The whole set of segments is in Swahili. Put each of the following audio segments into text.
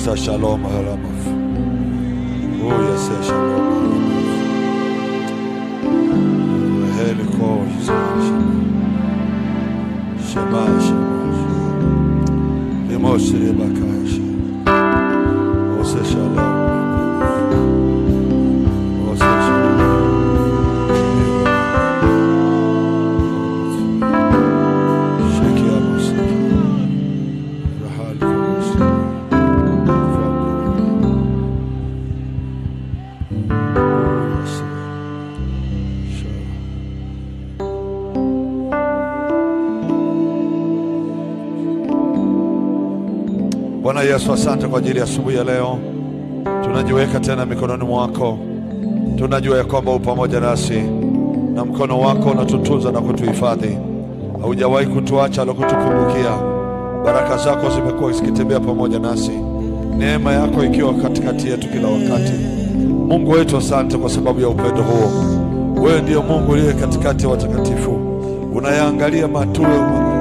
Esa shalom halamaf. Oh yes, shalom halamaf. Heliko Shema Shema. Limosri bakash. Ose shalom. Ose shalom. Sheki amosiki. Rahal komosi. Bwana Yesu, asante kwa ajili ya asubuhi ya leo. Tunajiweka tena mikononi mwako. Tunajua ya kwamba upo pamoja nasi na mkono wako unatutunza na kutuhifadhi. Haujawahi kutuacha wala kutupungukia. Baraka zako zimekuwa zikitembea pamoja nasi, neema yako ikiwa katikati yetu kila wakati. Mungu wetu, asante kwa sababu ya upendo huo. Wewe ndiyo Mungu uliye katikati ya watakatifu, unayaangalia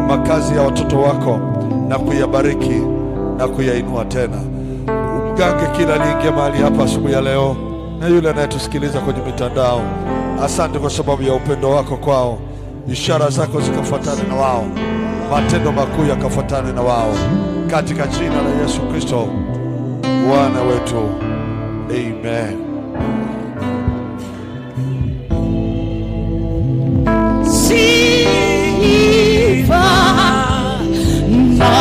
makazi ya watoto wako na kuyabariki na kuyainua tena. Umgange kila aliyeingia mahali hapa asubuhi ya leo na yule anayetusikiliza kwenye mitandao. Asante kwa sababu ya upendo wako kwao, ishara zako zikafuatane na wao, matendo makuu yakafuatane na wao, katika jina la Yesu Kristo Bwana wetu, amen. Sifa na